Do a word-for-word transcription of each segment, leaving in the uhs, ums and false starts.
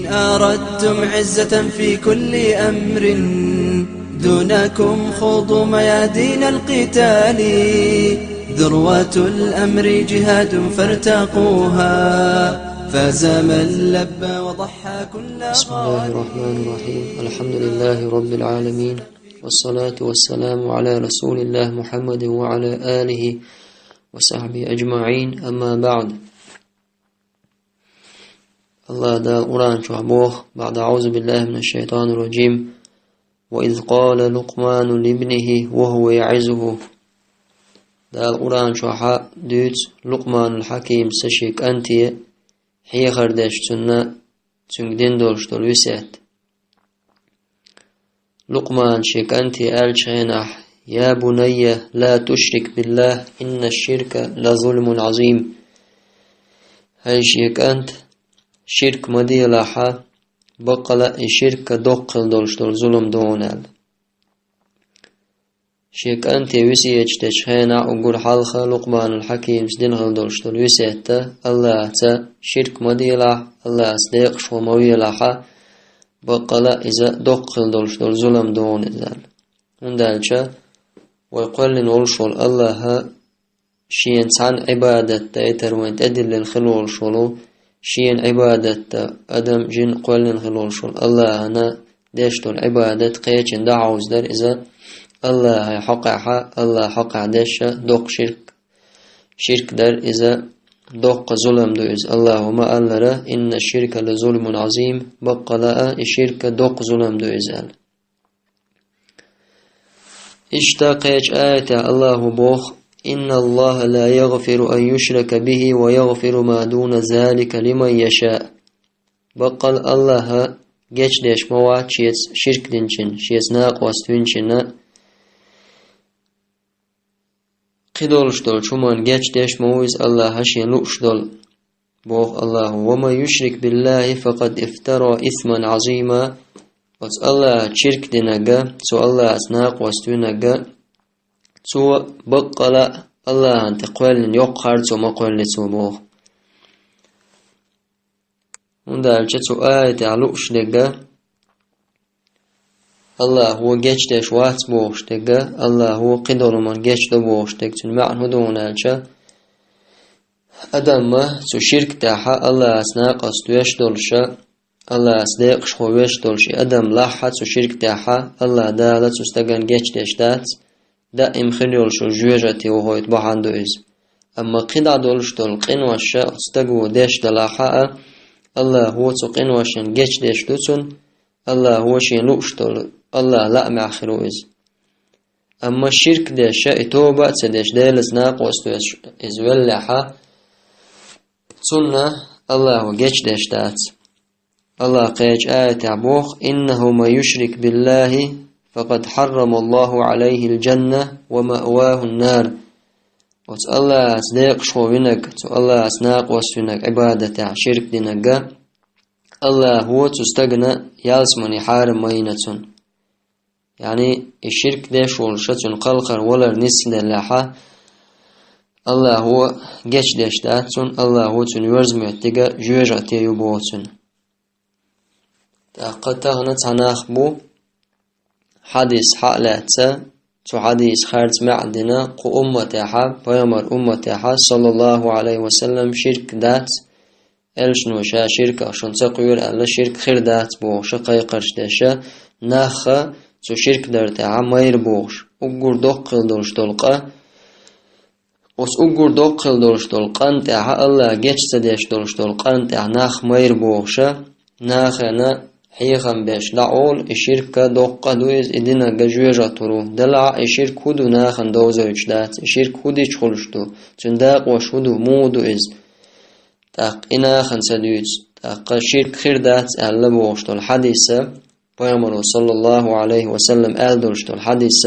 أردتم عزة في كل أمر، دونكم خوضوا ميادين القتال. ذروة الأمر جهاد فارتقوها، فاز من لبى وضحى كل بسم الله الرحمن الرحيم. الحمد لله رب العالمين، والصلاة والسلام على رسول الله محمد وعلى آله وصحبه أجمعين. أما بعد. АллахӀа Дала Къуръан чохь боху: بعد أعوذ بالله من الشيطان الرجيم، وإذ قال لقمان لابنه وهو يعظه. Дала Къуръан чохь дуьйцу Лукъманул Хьакимас шен кӀанте хьехар деш цунна, цуьнга дина долуш долу весет. Лукъмана шен кӀанте аьллачу хенахь: يا بني لا تشرك بالله إن الشرك لظلم عظيم. ХӀай шен кӀант, ширк ма делахь, баккъала а и ширк доккха хила долуш долу зулам ду хьуна аьлла. Шен кӀанте весеташ дечу хенахь уггар хьалха Лукъманул Хьакимас дина хила долуш долу весет: АллахӀаца ширк ма делахь, АллахӀаца декъашхо ма велахь, баккъала а иза доккха хила долуш долу зулам ду хьуна иза аьлла. ХӀунда аьлча вай кхоьллина волуш волу АллахӀа шена цхьанна Ӏибадат дан йитар вайн тӀедиллина хила волуш волу, шена Ӏибадат дан адам, жин кхоьллина хила волуш волу АллахӀана деш долу Ӏибадат кхечанна дӀахьовзадар иза, АллахӀан хьокъехь, АллахӀан хьокъехь деш а доккха ширк, ширк дар иза, доккха зулам ду иза. АллахӀа ма-аллара: إن الشرك لظلم عظيم, баккъала а и ширк доккха зулам ду иза аьлла. Иштта кхечу аятехь АллахӀа боху: إن الله لا يغفر أن يشرك به ويغفر ما دون ذلك لمن يشاء. Баккъала а АллахӀа гечдеш ма вац шеца ширк динчунна, шеца накъост винчунна. Кхидолуш долчу хӀуманна гечдеш ма ву иза АллахӀа шена лууш долу, боху АллахӀа: ومن يشرك بالله فقد افترى إثما عظيما. Оцу АллахӀаца ширк динарг, цу АллахӀаца накъост винарг, цо баккъала а АллахӀана тӀе кхоьллина йоккха харцо ма кхоьлли цо, боху. ХӀунда аьлча цу аятехь лууш дерг, АллахӀа гечдеш вац бохуш дерг, АллахӀа кхидолу хӀуманна гечдо бохуш дерг, цуьнан маьӀна хӀун ду хьуна аьлча, адамма цу ширк тӀехь АллахӀаца накъост веш долуш, АллахӀаца декъашхо веш долуш и адам лахь цу ширк тӀехь, АллахӀа Дала цу стагана гечдеш дац, даим хир йолуш йолу жоьжахате вохуьйту бахьана ду иза. Амма кхидӀа долуш долу къинош оцу стага деш далахь а, АллахӀа цу къиношна гечдеш ду цунна, АллахӀа шена лууш долу, АллахӀан лаамехь хир ву иза. Амма ширк деш а, и тоба а ца деш, Делаца накъост веш иза веллехь а, цунна АллахӀа гечдеш дац. АллахӀа кхечу аятехь боху: إنه من يشرك بالله فقد حرم الله عليه الجنة ومأواه النار. Оцу АллахӀаца декъашхо винарг, цу АллахӀаца накъост винарг, Ӏибадатехь ширк динарг, АллахӀа цу стагана ялсамани хьарам ма йина цунна. Яъни, и ширк деш волуш цуьнан кхалхар валар нисделлехь а, АллахӀа гечдеш дац цунна, АллахӀа цуьнан йоьрза моьттиг жоьжахате ю боху цуьнан. ТӀаккха тахана цхьа нах бу, хьадис хьа а лаьцна, цу хьадисан харц маьӀна дина, кху умматехь, пайхамар умматехь, саллаллаху Ӏалайхи ва саллам, ширк дац, элчано ша ширках шуна ца кхоьру аьлла, ширк хир дац бохуш кхайкхарш деш, нах цу ширк дар тӀехь майра бохуш, уггар доккха хила долуш долу къа, оцу уггар доккха хила долуш долу къан тӀехь, АллахӀа геч ца деш долуш долу къан тӀехь нах майра бохуш, нахана хьехам беш дӀаолу, и ширк доккха а ду иза, и динарг жоьжахате ву. Делахь а и ширк хӀун ду нахана довзуьйтуш дац, и ширк хӀун дича хуьлуш ду, цуьнан дакъош хӀун ду, муха ду иза. ТӀаккха и нахана ца дуьйцу, тӀаккха ширк хир дац аьлла бохуш долу хьадис, пайхамаро, саллаллаху Ӏалайхи ва саллам, аьлла долуш долу хьадис: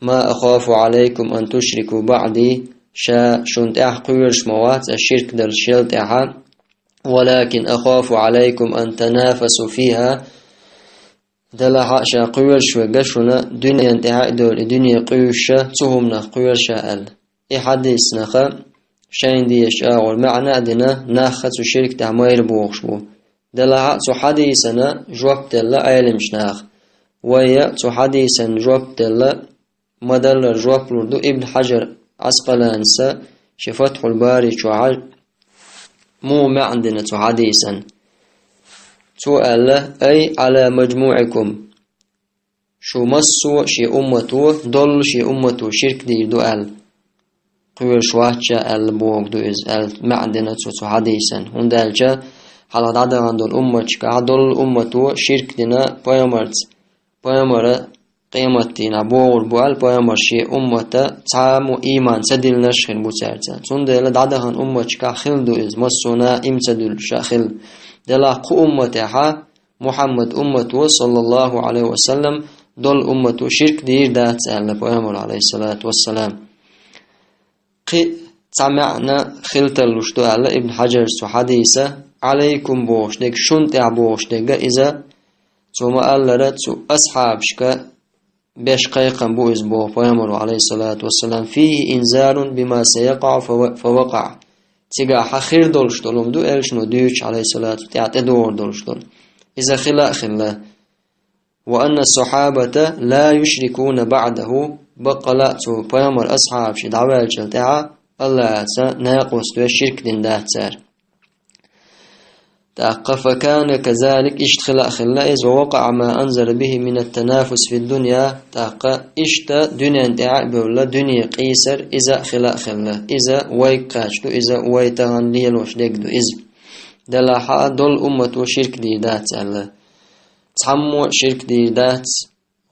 ما أخاف عليكم أن تشركوا بعدي, ша шуна тӀехь кхоьруш ма вац ас ширк дала шел тӀехь, ولكن أخاف عليكم أن تنافسوا فيها, делахь а ша кхоьруш верг шуна дуьнен тӀехь а долу и дуьне къуьйсуш, цу хӀуманах кхоьруш аьлла. И хьадиснах шайна дезачу агӀор маьӀна а дина, нах цу ширк тӀехь майра бохуш бу. Делахьа цу хьадисана жоп делла Ӏелимаш наха. Вайя цу хьадисана жоп делла, ма-дарра жоп лур ду Ибн Хьажар Ӏаскъаланис шен Фатхьул-Бари чохь, муха маьӀна дина цу хьадисан. Цо аьлла: «Ай, Ӏала маджмуӀикум». Шу массо а шен уммато, доллу шен уммато ширк дийр ду аьлла. Кхоьруш вац ша аьлла бохург ду иза, аьлла маьӀна дина цо цу хьадисан. ХӀунда аьлча хьалха дӀадахана долу умматашкахь доллу уммато ширк дина пайхамарца, пайхамара къематдийнахь богӀур бу аьлла, пайхамар шен уммата цхьа а мо ийман ца диллинарш хир бу цаьрца. Цундела дӀадахана умматашкахь хилла ду иза, массо а нах ийман ца дуьллуш а хилла. Делахь кху умматехьа Мухьаммад уммато, саллаллаху Ӏалайхи ва саллам, доллу уммато ширк дийр дац аьлла пайхамар, Ӏалайхиссалату вассалам. Кхин а цхьа маьӀна хила тарлуш ду аьлла Ибн Хьаджарс цу хьадиса, Ӏалайкум бохуш дерг, шун тӀехь бохуш дерг а иза, цо ма-аллара, цу асхьабашка беш кхайкхам бу иза боху пайхамаро, Ӏалайхиссалату вассалам, фийхи инзарун бима саякъаӀу фава-, фавакъаӀ. Цигахь хьан хир долуш долу хӀума ду, элчано дуьйцуш, Ӏалайхиссалату, тӀехь тӀедогӀур долуш долу. Иза хила а хилла. Ва анна сахьабата ла юшрикуна баӀдаху, баккъала а цу пайхамар асхьабаш дӀаваьллачул тӀаьхьа Аллахьца накъост веш ширк дина дац цара. ТӀаккха факана казалик, иштта хила а хилла иза, ва вакъаӀа ма анзара бихи мина танафус фи дунья, тӀаккха иштта дуьнен тӀехь а бевлла, дуьне къийсар иза а хила а хилла, иза вайга кхаьчна ду, иза вай тахана лелош дерг ду иза. Делахь а доллу уммато ширк дийр дац аьлла. Цхьаммо а ширк дийр дац,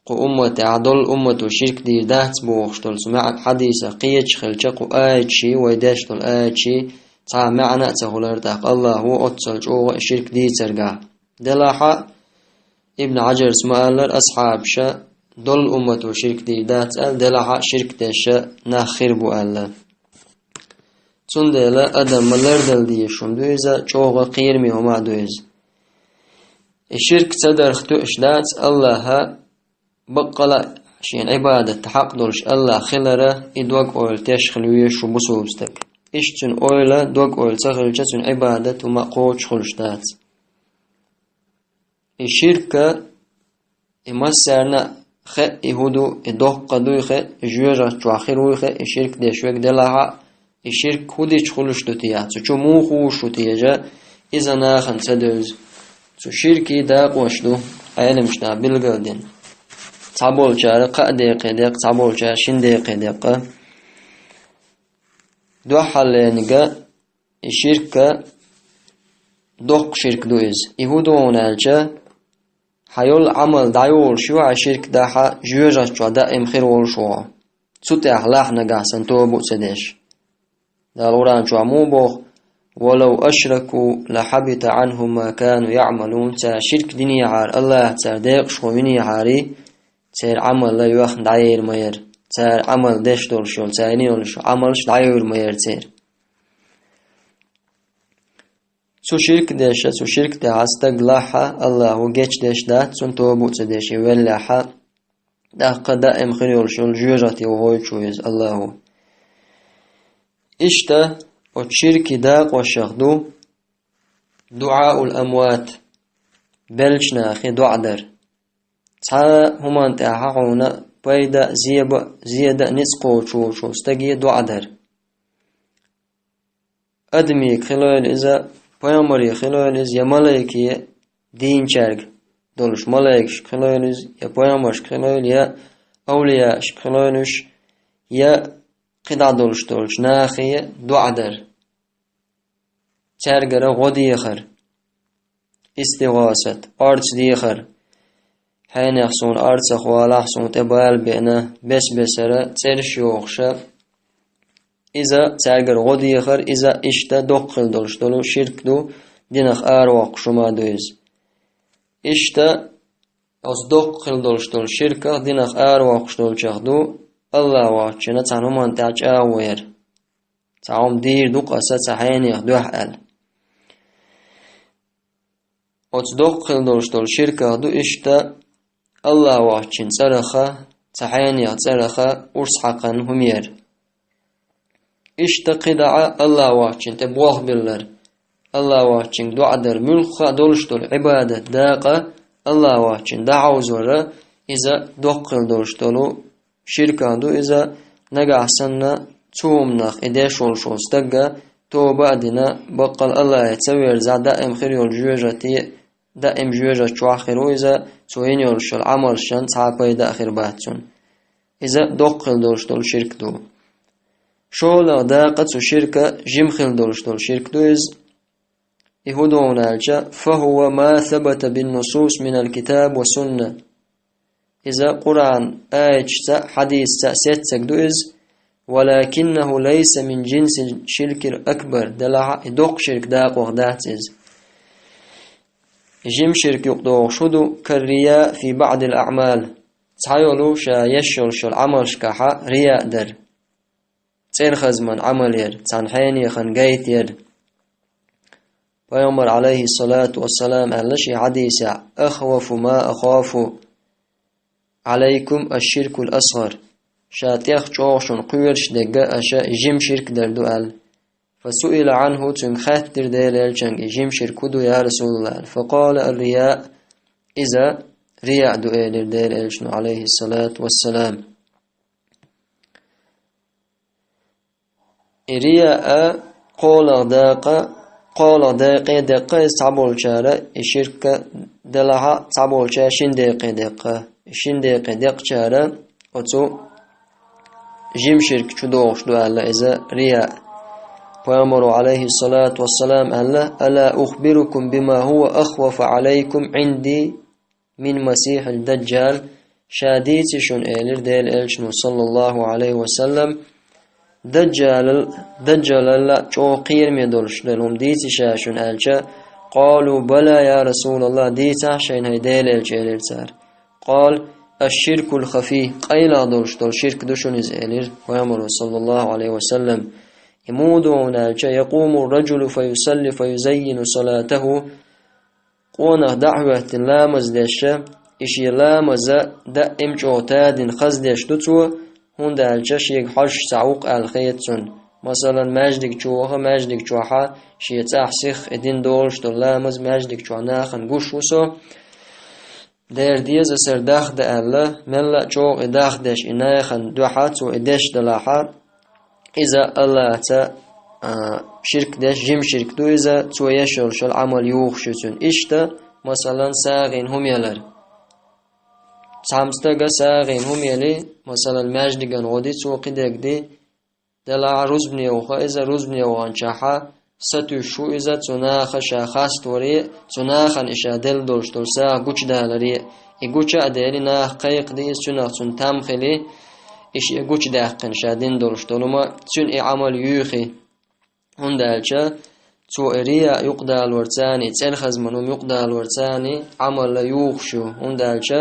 кху умматехь доллу уммато ширк дийр дац бохуш долу цу маьӀ-, хьадисах кхеча хилча кху аятший, вай деш долу аятший цхьа маьӀна а ца хуьлура тӀаккха Аллахо оццул чӀогӀа а ширк дийцаргахь. Делахь а Ибн Хьаджарс ма-аллара, асхьабаша доллу уммато ширк дийр дац аьлла, делахь а ширк деш нах хир бу аьлла. Цундела адам ма лардала дезаш хӀума ду иза, чӀогӀа кхераме хӀума а ду иза. И ширк ца дарх тоьаш дац Аллахьа, баккъала а шена Ӏибадат хьакъ долуш Аллахь хилара, и дог-ойла теш хила веза шу бусулба стаг. Иштта цуьнан ойла, дог-ойла ца хилча, цуьнан Ӏибадат хӀума а кхочуш хуьлуш дац. И ширка, и массарна а хаа, и хӀун ду, и доккха дуй хаа, и жоьжахати чохь хир вуй хаа, и ширк деш верг делахь а, и ширк хӀун дича хуьлуш ду те, цу чу муха хууш ву те, иза нахана ца девза. Цу ширкийн дакъош ду Ӏеламнаха билгалдина. Цхьаболчара кхаа декхе декъа, цхьаболчара шина декхе декъа. Дуьххьарлерниг, и ширка доккха ширк ду иза. И хӀун ду хьуна аьлча, хьан йолу Ӏамал дӀайолуш ю, хьан ширк дахь а, жоьжахати чохь даим хир волуш ву хьо, цу тӀехь лахь нагахь санна тоба а ца деш. Дала Къуръан чохь муха боху: «Валав ашраку лахьабита Ӏанхум ма кану яӀмалун». Цара ширк динехьара, Аллахьца цара декъашхо винехьарий, церан Ӏамал а йоьхна дӀайийр ма яра. Цара Ӏамал деш долуш йолу, цара йина йолуш Ӏамалш дӀайийр ма яра церан. Цу ширк деша, цу ширк тӀехь стаг лахь а, Аллахо гечдеш дац цунна, тоба а ца деш и веллехь а, тӀаккха даим хир йолуш йолу жоьжахати вохуьйтуш ву иза Аллахо. Иштта оцу ширкийн дакъошах ду дуӀаул амват, беллачу нахе доӀа дар. Цхьа а хӀуманна тӀехь хьуна пайда а, зеба а, зеда а, ницкъ кхочуш волчу стаге доӀа дар. Адамега хилойла иза, пайхамаре хилойла иза, я малайке, дийначаьрга долуш малайкашка хилойла иза, я пайхамаршка хилойла, я авлияашка хилойла уьш, я кхидӀа долуш долчу нахе доӀа дар. Цаьргара гӀо дехар, истигӀасат, орца дехар. Хьенех суна орцах валахь, суна тӀе бала беана, бес-бесара цӀераш йохуша. Иза цаьргара гӀо дехар, иза иштта доккха хила долуш долу ширк ду, динах аравоккхуш хӀума ду иза. Иштта оцу доккха хила долуш долу ширках, динах аравоккхуш долчех ду, Аллахь воцчунна цхьана хӀуманна тӀехь чӀагӀо яр. Цхьа хӀума дийр ду-кх аса цхьа хьенех дуьхьа аьлла. Оцу доккха хила долуш долу ширках ду иштта Аллахь воцчун цӀараха, цхьа хьенех цӀараха урс хьакхарна хӀума яр. Иштта кхидӀа а Аллахь воцчун тӀе болх биллар. Аллахь воацчуьнга доӀа дар, муьлхха а долуш долу Ӏибадат дакъа Аллахь воацчуьнга дӀахьовзор, иза доккха хила долуш долу ширках ду иза. Нагахь санна цу хӀуманах и деш волуш волу стаг тоба а дина, баккъала Аллахье ца верзахь, даим хир йолу жоьжахати, даим жоьжахати чохь хир ву иза, цо йина йолуш йолу Ӏамалшан цхьа а пайда а хир бац цунна. Иза доккха хила долуш долу ширк ду. ШолгӀа дакъа цу ширка жима хила долуш долу ширк ду иза. И хӀун ду аьлча, فهو ما ثبت بالنصوص من الكتاب والسنة. Иза Къуръан аяташца, хьадисца сеццаг ду иза. ولكنه ليس من جنس الشرك الأكبر, делахь а и доккха ширк дакъох дац иза. И жима ширк юкъадогӀуш хӀун ду, كالرياء في بعض الأعمال. Цхьайолу ша еш йолуш йолу Ӏамалшкахьа рияъ дар. ЦӀерхазман Ӏамал яр, цхьана хьенехан гайта яр. Пайхамар, алейхиссалату вассалам, аьлла шен хьадисехь: أخوف ما أخاف عليكم الشرك الأصغر. Ша тӀех чӀогӀа шуна кхоьруш дерг аша и жима ширк дар ду аьлла. فسئل عنه, цуьнга хаьттира Делан элчанга: и жима ширк хӀун ду, я Расулаллах? فقال: الرياء. Иза рияъ ду, элира Делан элчано, алейхиссалату вассалам. И рияъ а кхоалгӀа дакъа, кхоалгӀа декъе деккха иза цхьаболчара, и ширка делахь а цхьаболчара шин декъе деккха. И шин декъе декъчара оцу жима ширка чу догӀуш ду аьлла иза рияъ. Пайхамаро, алейхиссалату вассалам, аьлла: ألا أخبركم بما هو أخوف عليكم عندي من المسيح الدجال, ша дийци шуна, элира Делан элчано, саллаллаху алейхи ва саллам, Даджалал, Даджалалла чӀогӀа кхераме долуш долу хӀума дийци ша шуна аьлча, قالوا: بلى يا رسول الله, дийцахь шайна, хӀай Делан элча, элира цара. قال: الشرك الخفي, къайлаха долуш долу ширк ду шуна иза, элира Пайхамаро, саллаллаху алейхи ва саллам. И муха ду аьлча, يقوم الرجل فيصلي فيزين صلاته, къонах дӀа а хӀоьттина ламаз деш, и шен ламаза даим чӀогӀа тадина хаза деш ду цо, хӀунда аьлча шега хьожуш цхьа ву-кх аьлла хета цунна. Масалан, маьждиг чу ваха, маьждиг чохьа шен цӀахь сиха и дина долуш долу ламаз маьждиг чохь нахана гуш ву со. Дера деза аса дахда аьлла, мелла а чӀогӀа и дахдеш, и нахана дуьхьа цо и деш далахьа, иза Аллахьца, а, ширк деш, жима ширк ду иза, цо еш йолуш йолу Ӏамал юхуш ю цуьнан. Иштта, масалан, сагӀина хӀума ялар. Цхьамма стага сагӀина хӀума яли, масалан, маьждиган гӀо ди цо кхидерг ди, делахь а рузбане ваха иза, рузбане ваханчохьа сатуьйсуш ву иза, цу наха ша хастворе, цу нахана и ша делла долуш долу сагӀа гучудаларе, и гуча а дели, наха кхайкхади иза, цуьнах цунна там хили, и шен гучудаьккхина ша дина долуш долу хӀума, цуьнан и Ӏамал юьйхи. ХӀунда аьлча цо и рияъ юкъадалорцани, и цӀерхазман хӀума юкъадалорцани Ӏамалла юхуш ю, хӀунда аьлча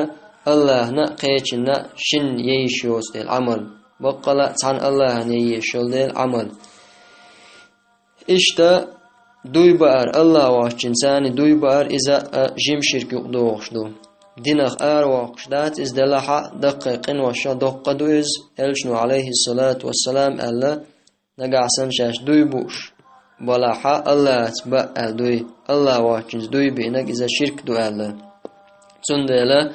Аллахьна а, кхечунна а шинна яйиш йоцу дела Ӏамал. Баккъала а цхьана Аллахьна яйиш йолу дела Ӏамал. Иштта дуй баар, Аллахь воцчунна царна дуй баар, иза а жима ширк юкъадогӀуш ду. Динах аравоккхуш дац иза, делахь а даккхий къиношах доккха ду иза, элчано, алейхиссалату вассалам, аьлла: нагахь санна шаьш дуй бууш балахьа, Аллахьаца баа аьлла дуй, Аллахь воцчунца дуй биънарг иза ширк ду аьлла. Цундела,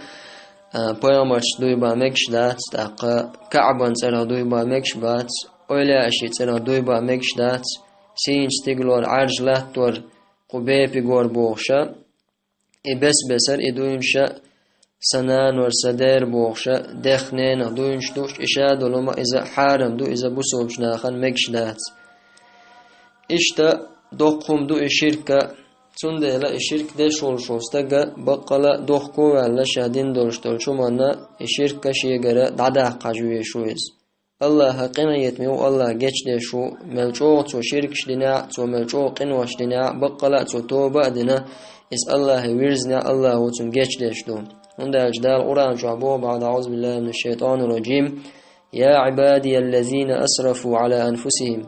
а, пайхамаршца дуй бан мегаш дац, тӀаккха Каъбан цӀарах дуй бан мегаш бац, эвлаяашийн цӀарах дуй бан мегаш дац, сийначу стигалора, Ӏаьржа латтора, кху бепигора бохуша, и бес-бесара и дуйнаш а, сан нанора, сан дера бохуша, дех-ненах дуйнаш душ, и ша долу ма иза хьарам ду, иза бусулбачу нахана мегаш дац. Иштта доккха хӀума ду и ширка, цундела и ширк деш волуш волу стага баккъала дохко а ваьлла, ша дина долуш долчу хӀуманна и ширка шегара дӀадаккха хьажа везаш ву иза. Аллахьа къинхетаме ву, Аллахь гечдеш ву, мел чӀогӀа цо ширкаш динехь а, цо мел чӀогӀа къинош динехь а, баккъала а цо тоба а дина, иза Аллахье вирзинехь а, Аллахь ву цунна гечдеш ду. ХӀунда аьлча Дала Къуръан чохь боху, بعد أعوذ بالله من الشيطان الرجيم: يا عبادي الذين أسرفوا على أنفسهم.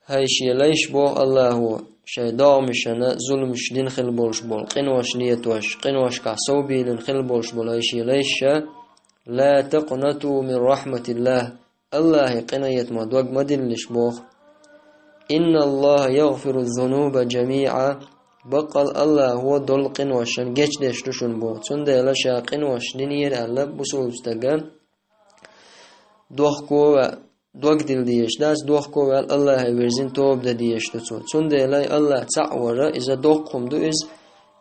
ХӀай шен лайш, боху Аллахьо, шайн догӀмашна зуламаш дина хила болуш болу, къинош летош, къиношкахь сов бийлина хила болуш болу хӀай шен лайш, لا تقنطوا من رحمة الله, Аллахье къинхетамах дог ма диллалаш, боху. «Инна Аллаха ягъфиру зунуба джамиъа», баккъал Аллахо долу къиношна гечдеш ду шуна боху. Цундела ша къинош динера аьлла бусулба стага дохко а ваьа, дог дилла дезаш дац, дохко а ваьлла Аллахе вирзина тоба дан дезаш ду цо. Цундела и Аллах цхьаъ вара, иза доккха хӀума ду иза,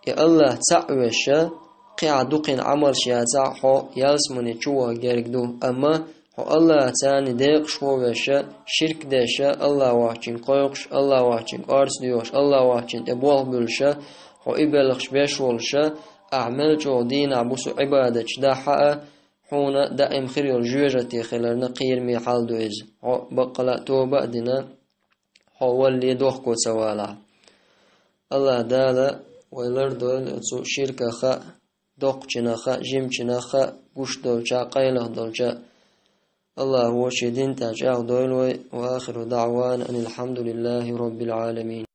и Аллах цхьаъ веша, кхин а дукха Ӏамалш яцахь а хьо ялсамане чу ваха герга ду. Амма хьо Аллахаца декъашхо веша, ширк деша, Аллах вахчинга кхойкхуш, Аллах вахчинга орца доьхуш, Аллах вахчина тӀе болх буьллуша, хьо и белхаш беш волуша, ахьа мел чӀогӀа дийнахь бусу Ӏибадаташ дахьа а, хьуна даим хир йолу жоьжахати хиларна кхераме хьал ду иза. Хьо баккъала а тоба а дина, хьо валле дохко ца валахь. Аллах Дала вай лардойла оцу ширках а, доккхачунах а, жимачунах а, гуш долча а, къайлаха долча а. Аллахо шен дин тӀехь чӀагӀдойла вай. Ва ахиру даъвана анил хьамдулиллахи роббил Ӏаламин.